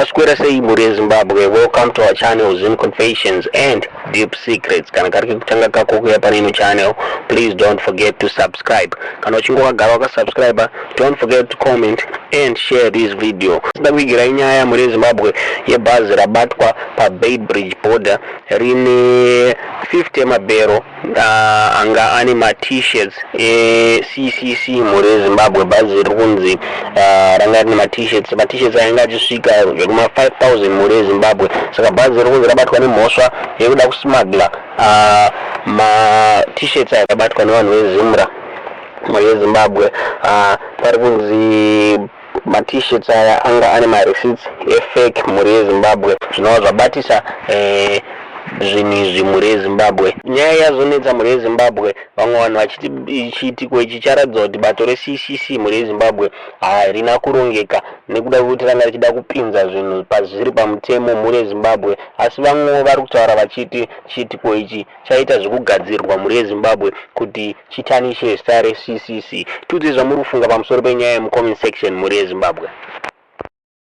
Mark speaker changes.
Speaker 1: Maswera sei mhuri yeZimbabwe? Welcome to our channel, Zim Confessions and Deep Secrets. Kana kari kekutanga kako kuuya pane ino channel, please don't forget to subscribe. Kana uchinge wakagara wakasubscribe, don't forget to comment and share this video. Ndakuigirai nyaya, mhuri yeZimbabwe, yebhazi rabatwa paBeitbridge border rine 50 mabhero anga ane ma-T-shirts eCCC, mhuri yeZimbabwe. Bhazi riri kunzi ranga rine ma-T-shirts, ma-T-shirts ainge achisvika zvekuma 5000, mhuri yeZimbabwe. Saka bhazi riri kunzi rabatwa nemhosva yekuda kusmuggla ma-T-shirts aya. Abatwa nevanhu veZIMRA, mhuri yeZimbabwe. Pari kunzi ma-T-shirts aya anga ane mareceipts efake, mhuri yeZimbabwe, zvinova zvabatisa zvinhu izvi, mhuri yeZimbabwe. Nyaya yazonetsa, mhuri yeZimbabwe, vamwe vanhu vachiti chiitiko ichi charatidza kuti bato reCCC, mhuri yeZimbabwe, harina kurongeka nekuda kwekuti ranga richida kupinza zvinhu pazviri pamutemo, mhuri yeZimbabwe. Asi vamwewo vari kutaura vachiti chiitiko ichi chaita zvekugadzirwa, mhuri yeZimbabwe, kuti chitarnishe zita reCCC. Tiudze zvamuri kufunga pamusoro penyaya yemucomment section, mhuri yeZimbabwe.